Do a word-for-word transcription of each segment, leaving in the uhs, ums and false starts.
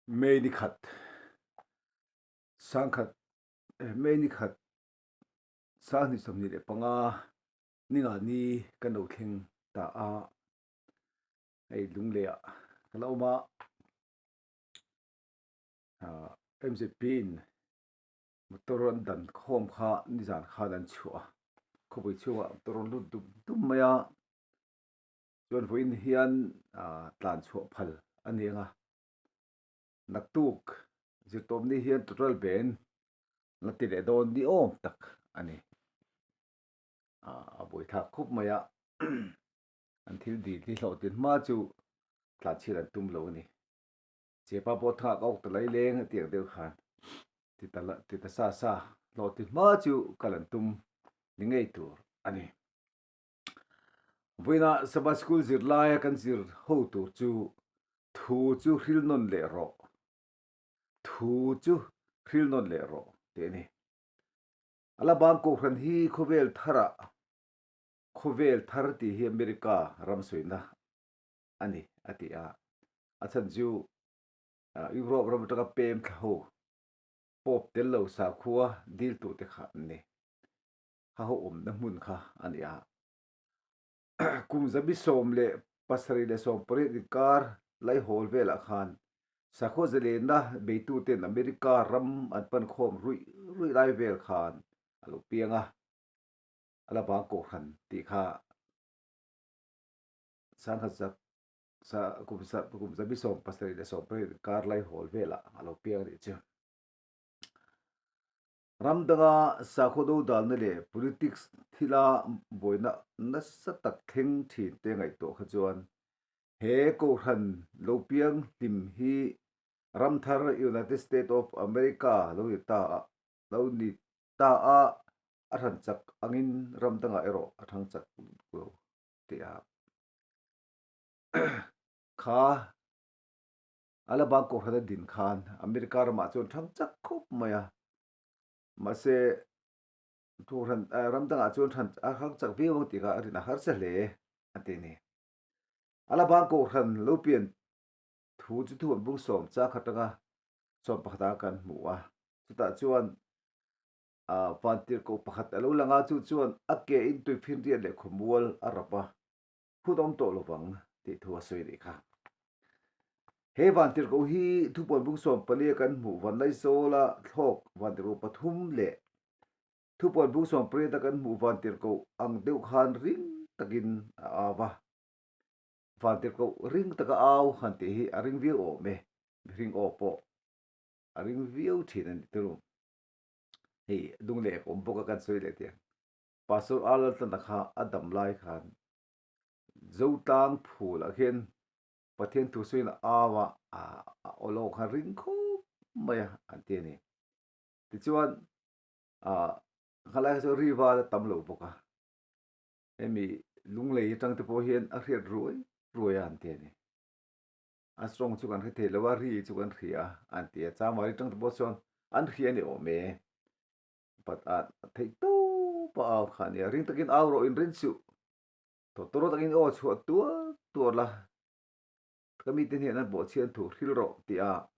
May ni khat, sang khat, eh, May ni khat, sang hni sawmhni le panga, ninga ni kan lo thleng ta a, ei Lunglei-ah ka lo awm a, ah, M Z P in motor an dan khawm kha nizan khan an chhuah a, khawpui chhungah motor an lut dum dum mai a, chuan vawiin hian, ah, tlan chhuah phal a ni ang a. Naktuk zirtawp ni hian total ben la ti leh dawn ni awm tak a ni. Ah, a buaithlak khawp mai a. An thil dil hi hlawhtling hma chu tlan chhiat an tum lo a ni. Chepa pawh thangah ka awk ta lai leng a ti ang deuh khan. Ti ta la, ti ta sa sa, hlawhtling hma chu kal an tum ni ngei tur a ni. Vawiina Sabbath School zirlaia kan zir ho tur chu, thu chu hril nawn leh rawh. Thu chu hril nawn leh rawh, tih a ni. Alabang kohhran hi khawvel thara, khawvel thar tih hi America ram sawina a ni, a ti a. A chhan chu, ah, Europe ram aṭanga pem thla ho, Pope tel lo sakhua dil tur te kha an ni. Kha ho awmna hmun kha a ni a. Kum zabi sawm le pasarih le sawm pariat inkar lai hawl velah khan sakhua zalenna beituten America ram an pan khawm ruih ruih lai vel khan a lo piang a. Alabang kohhran tih kha sang khat zak, sa, kum sa, kum zabi sawm pasarih le sawm pariat inkar lai hawl velah a lo piang a nih chu. Ram danga sakhua dodalna le politics thila buaina nasa tak thleng ṭhin te ngaihtuah kha chuan, he kohhran lo piang hlim hi ram thar United States of America lo ni ta a, lo ni ta a, a hran chak angin ram dangah erawh a ṭhang chak lo ti a. Kha Alabang kohhran a din khan America ramah chuan ṭhang chak khawp mai a. Mahse, kohhran, eh, ram dangah chuan ṭhang, a ṭhang chak viau ang tih kha a rin a harsa hle a ti ni. Alabang kohhran lo pian thu chu Thupuan bung sawm chang khat aṭanga sawm pakhat a kan hmu a. Chutah chuan, a, vantirhkoh pakhat a lo lang a, chu chuan a ke in tuifinriat leh khawmual a rap a, hun awm tawh lovang tih thu a sawi a ni kha. He vantirhkoh hi Thupuan bung sawm pali a kan hmuh, Vanlaizawla thlawk vantirhkoh pathum leh Thupuan bung sawm pariat a kan hmuh vantirhkoh ang deuh khan ring takin a au a. Vantirhkoh ring taka au han tih hi a ring viau awm e, mihring aw pawh a ring viau ṭhin a ni turu. Hei, Lunglei-ah ka awm bawk a, kan sawi leh tih ang. Pastor R. Laltlana kha a dam lai khan Zotlang phul ah khian Pathian thu sawiin a au a, a, a aw lo khan ring khawp mai a, an ti a ni. Tichuan, a, khalai chu ri val a tam lo bawk a. Hemi Lunglei aṭang te pawh hian a hriat ruai ruai a, an ti a ni. A strong chu kan hre thei lo a, ri chu kan hria a, an ti a. Changmari aṭang te pawh chuan an hria ni awm e. Pat a theih tawp a au kha a nia. Ring takin au rawh, inring suh. Tawtawrawt angin aw chhuah tuar tuar la. Ka mite hnen an bawhchhiat thu hril rawh, tia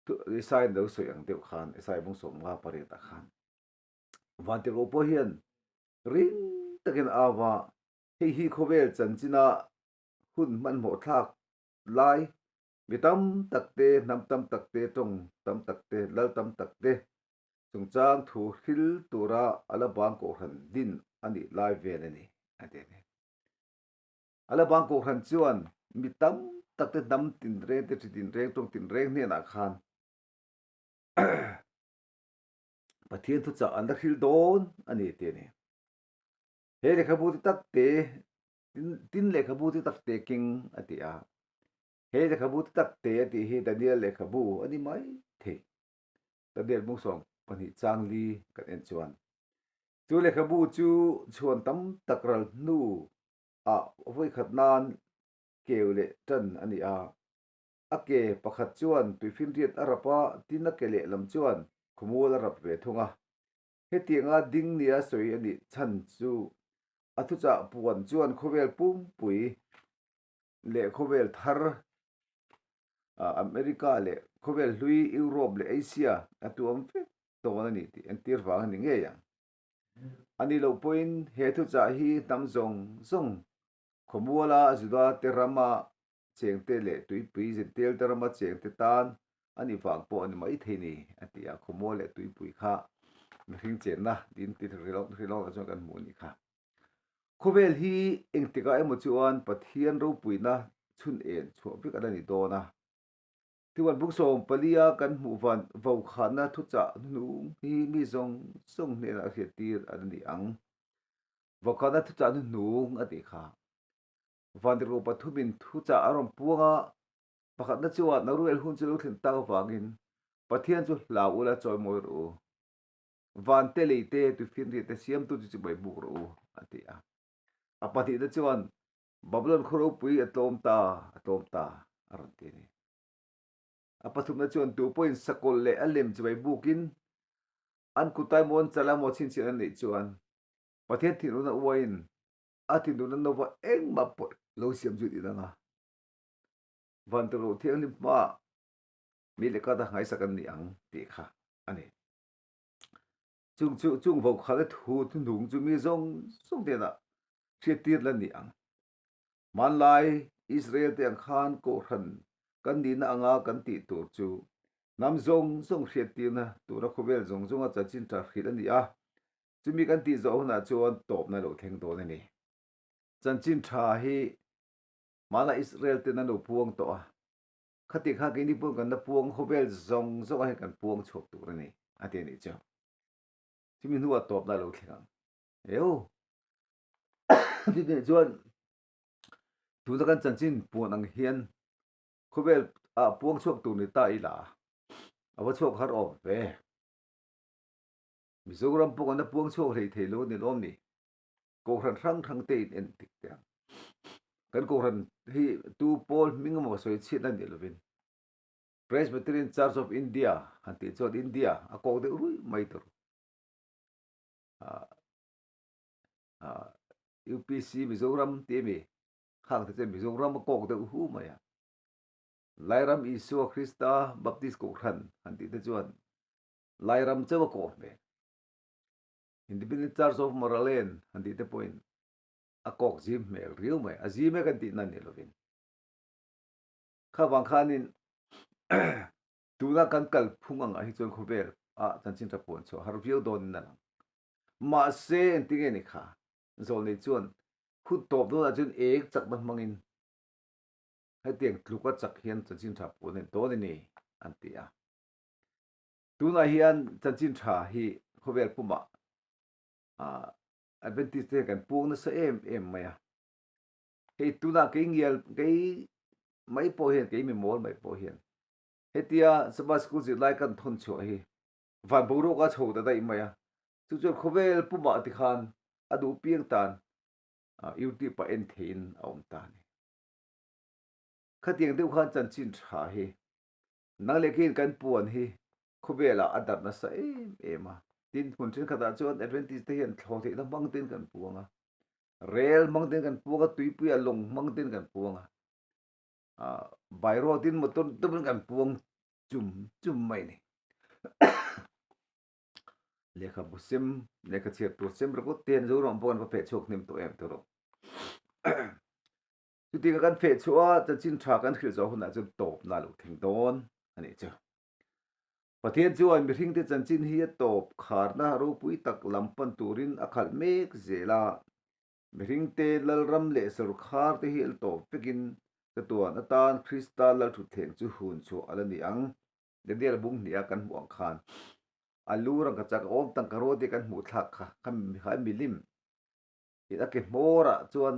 thu Isai lo sawi ang deuh khan, Isai bung sawmnga pariat ah khan. Vantirhkoh pawh hian ring takin a au a, hei hi khawvel chanchina hun hmanhmawh thlak lai, mi tam tak te, hnam tam tak te, ṭawng tam tak te, lal tam tak te chungchang thu hril tura Alabang kohhran din a nih lai vel a ni, a ti a ni. Alabang kohhran chuan mi tam tak te, hnam tinreng te, ṭhi tinreng, ṭawng tinreng hnenah khan Pathian thuchah an la hril dawn a ni, ti a ni. He lehkhabu ti tak te, tin, tin lehkhabu ti tak te keng a ti a. He lehkhabu ti tak te a tih hi Daniel lehkhabu a ni mai thei. Daniel bung sawm pahnih chang li kan en chuan, chu lehkhabu chu chhuan tam tak ral hnu ah vawi khat nan keu leh ṭan a ni a. A ke pakhat chuan tuifinriat a rap a, tin a ke lehlam chuan khawmual a rap ve thung a. Hetianga ding nia sawi a nih chhan chu a thuchah puan chuan khawvel pumpui leh khawvel thar a, America le khawvel hlui Europe le Asia a tuam vek dawn a ni ti entir vang a ni ngei ang. A ni lo pawhin he thuchah hi hnam zawng zawng khawmuala Juda te rama chengte le tuipui Gentile te rama chengte tan a ni vang pawh a ni mai thei ni a ti a, khawmual le tuipui kha mihring chenna din ti rilawk rilawk a chuan kan hmu a ni kha. Khawvel hi engtikah emaw chuan Pathian ropuina chhun en chhuah vek a la ni dawn a. Tiwan bung sawm palia kan hmuh van vaukhana thuchah hnuhnung hi mi zawng zawng hnena a hriattir a la ni ang. Vaukhana thuchah hnuhnung a ti kha. Vantirhkoh pathumin thuchah a rawn puang a, pakhatna chuan a ruel hun chu lo thlen tak avangin Pathian chu hlau ula chawimawi rawh u. Van te lei te tuifinriat te siamtu chu chibai buk rawh u a ti a. A pahnihna chuan Babylon khaw ropui a tlawm ta, a tlawm ta a rawn ti a ni. A pathumna chuan tu pawhin sakawlh leh a lem chibai bukin an kutai mawn chala maw chhin chian an neih chuan Pathian thinruna uain a thinruna nova engmah pawh lo siam zui tih dang a. Vantirhkoh thianghlim hma mi leh kata ngaisak an ni ang tih kha a ni. Chung chu, chung vaukhana thu hnuhnung chu mi zawng zawng hnena hriattir la ni ang. Hmanlai Israel te ang khan kohhran kan nina anga kan tih tur chu hnam zawng zawng hriattirna tura khawvel zawng zawnga chanchin ṭha hrilh a ni a. Chumi kan tih zawh hunah chuan tawpna lo thleng dawn a ni. Chanchin ṭha hi hmana Israel ten an lo puang tawh a. Khatiang kha keini puang kan la puang, khawvel zawng zawnga hian kan puang chhuak tur a ni a ti a nih chu. Chumi hnuah tawpna lo thleng ang. Eo. Ti nih chuan tuna kan chanchin puan ang hian khawvel a puang chhuak tur ni ta ila a va chhuak har awm ve. Mizoram pawh kan la puang chhuak hlei thei lo ni lawm ni. Kohhran hrang hrang te in en tik te ang. Kan kohhran hi tu pawl hming emaw sawi chhiatna ni lovin Presbyterian Church of India han tih chuan India a kawk deuh ruih mai tur. A, a, U P C Mizoram tih a mi khang te chuan Mizoram a kawk deuh hu mai a. Lairam Isua Krista Baptist Kohhran han tih te chuan Lairam chauh a kawk hmel. Independent Church of Maraland han tih te pawhin a kawk zim hmel riau mai, a zim e kan tihna ni lovin. Kha vang khanin tuna kan kalphung ang a hi chuan khawvel a chanchin ṭha puan chhuah har viau dawnin a lang. Mahse, engtin nge ni kha, zawlnei chuan hun tawp dawnah chuan eng chakna hmangin hetiang tluka chak hian chanchin ṭha puan a ni dawn a ni, an ti a. Tunah hian chanchin ṭha hi khawvel pumah, a, Adventist te kan puang nasa em em mai a. Hei tunah kei ngial, kei mai pawh hian, kei mi mawl mai pawh hian hetia Sabbath School zirlai kan thawn chhuah hi van boruaka chho ta daih mai a. Chu chuan khawvel pumah ti khan a duh piang tan, a, YouTube-a en theiin a awm ta a ni. Khatiang deuh khan chanchin ṭha hi nang leh keiin kan puan hi khawvelah a darh nasa em em a. Tin, hmun ṭhenkhatah chuan Adventist te hian thlawh theihna hmang tein kan puang a. Rel hmang tein kan puang a, tuipuia lawng hmang tein kan puang a. A, by road-in motor dumin kan puang chum chum mai ni. Lehkhabu sem, lehkha chhiar tur sem ringawt te hian Zoram pawh kan va feh chhuak hnem tawh em tiraw. Chutianga kan feh chhuah a, chanchin ṭha kan hrilh zawh hunah chuan tawpna lo thleng dawn a nih chu. Pathian chuan mihringte chanchin hi a tawp kharna ropui tak lam pan turin a khalh mek zel a. Mihringte lalram leh sawrkar te hi a tawp vekin chatuan atan Krista lal ṭhutthleng chu hun chhuah a la ni ang. Daniel bung hnia kan hmuh ang khan a lu rangkachak a awm tangka rawh te kan hmuh thlak kha, kha mi, kha milim in a ke hmawrah chuan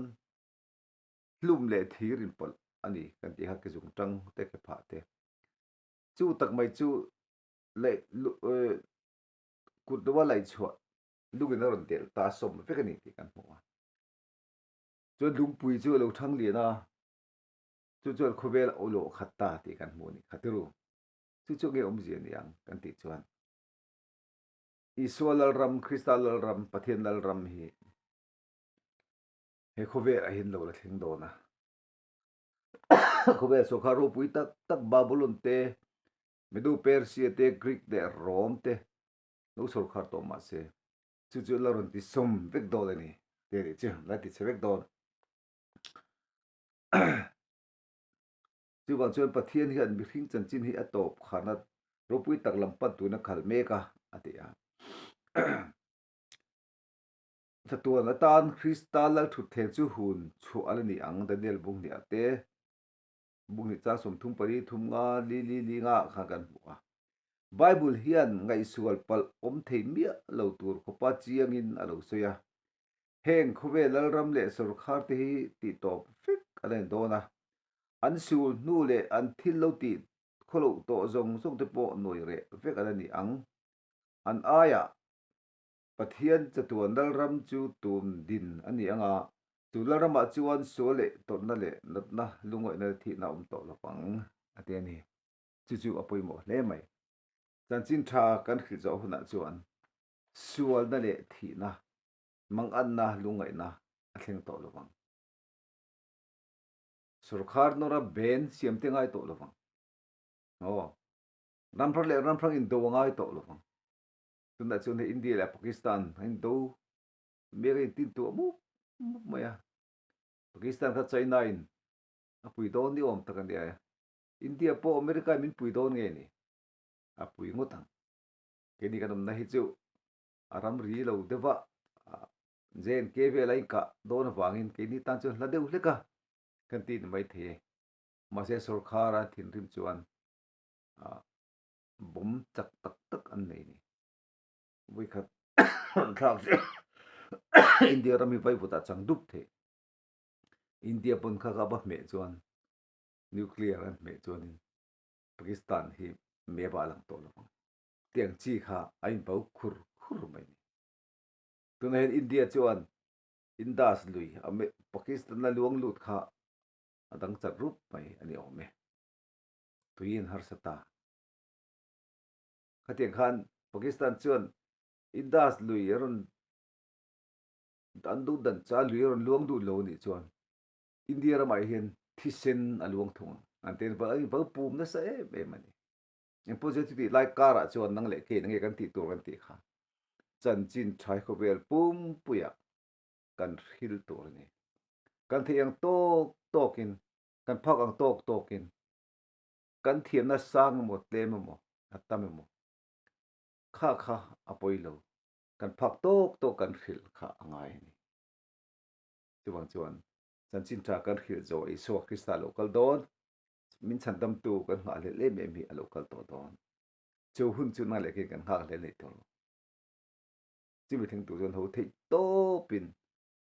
hlum leh thir inpawlh a ni kan tih kha, ke zung ṭang te, ke phah te. Chu tak mai chu lei, lu, eh, kut dova lei chhuah lungin a rawn delh ta sawm vek a ni tih kan hmu a. Chuan lungpui chu a lo ṭhang lian a, chu chuan khawvel a lo khat ta tih kan hmu a ni kha tiru. Chu chu nge awmzia ni ang kan tih chuan, Isua lalram, Krista lalram, Pathian lalram hi he khawvelah hian lo la thleng dawn a. Khawvel sawrkar ropui tak tak Babylon te, Medo Persia te, Greek te, Rome te, lo sawrkar tawh mah se. Chu chu la rawn ti sawm vek dawn a ni. Te ni chu, la ti che vek dawn. Chuvang chuan Pathian hian mihring chanchin hi a tawp kharna ropui tak lam pan tuna khal mek a, a ti a. Chatuan atan Krista lal ṭhutthleng chu hun chhuah a la ni ang, Daniel bung hnih ah te, bung hnih chang sawmthum pali, thum nga, li li li nga khan kan hmu a. Bible hian ngaihsual palh awm thei miah lo tur khawpa chiangin a lo sawi a. Heng khawvel lalram leh sawrkar te hi tih tawp vek a la ni dawn a. An sual hnu leh an thil lo tih khawloh tawh zawng zawng te pawh nuai reh vek a la ni ang. An aiah Pathian chatuan lalram chu tum din a ni ang a, chu lalramah chuan sual leh tawrhna leh natna, lungawihna leh thihna awm tawh lo vang, a ti a ni. Chu chu a pawimawh hle mai. Chanchin ṭha kan hrilh zawh hunah chuan sualna leh thihna, manganna, lungngaihna a thleng tawh lo vang. Sawrkar nawra ben siam te ngai tawh lo vang. Aw. Ram hrang leh ram hrang indo a ngai tawh lo vang. Tunah chuan hei India leh Pakistan a indo mek a, intin tuah mup mup mai a. Pakistan kha China-in a pui dawn ni awm tak a ni a. India pawh America min pui dawn nge ni? A pui ngawt ang. Keini kan awmna hi chu a ramri lo deuh a, a, J and K vel a inkah dawn avangin keini tan chuan hla deuh hlek a kan ti ni mai thei e. Mahse, sawrkara thinrim chuan, a, bomb chak tak tak an nei ni. Voi khat thlak chu India ram hi vaivutah chang dup thei. India pawn kha ka va hmeh chuan, nuclear an hmeh chuanin Pakistan hi map-ah a lang tawh lo vang. Tiang chi kha a inbo khur khur mai ni. Tunah hian India chuan Indus lui a me-, Pakistan-a luang lut kha a dang chat rup mai a ni awm e. Tuiin harsa ta. Khatiang khan Pakistan chuan Indus lui a rawn, an do dan cha lui a rawn luang lut lo a nih chuan India ramah hian thisen a luang thung ang. An ten va, va pum nasa em em a ni. Engpawh zia chuti lai karah chuan nang leh kei nang nge kan tih tur kan tih kha. Chanchin ṭha hi khawvel pumpuiah kan hril tur a ni. Kan theih ang tawk tawkin, kan phak ang tawk tawkin, kan thiamna sang emaw, tlem emaw, a tam emaw, kha kha a pawi lo. Kan phak tawk tawk kan hrilh kha a ngai a ni. Chuvang chuan, chanchin ṭha kan hrilh zo Isua Krista lo kal dawn, min chhandamtu kan nghah hlel em em hi a lo kal tawh dawn. Chu hun chu nang leh kei kan nghak hlel nei tur. Chumi thleng tur chuan ho theih tawpin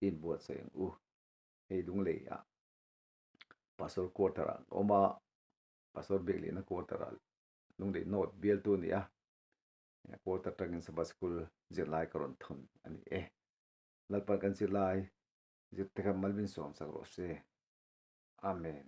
inbuatsaih ang u. Hei Lungleiah Pastor quarter-ah ka awm a, Pastor Biak Liana quarter-ah Lunglei North bialtu a ni a. Quarter aṭangin Sabbath School zirlai ka rawn thawn a ni e. Lalpan kan zirlai zirte kha mal min sawmsak rawh se. Amen.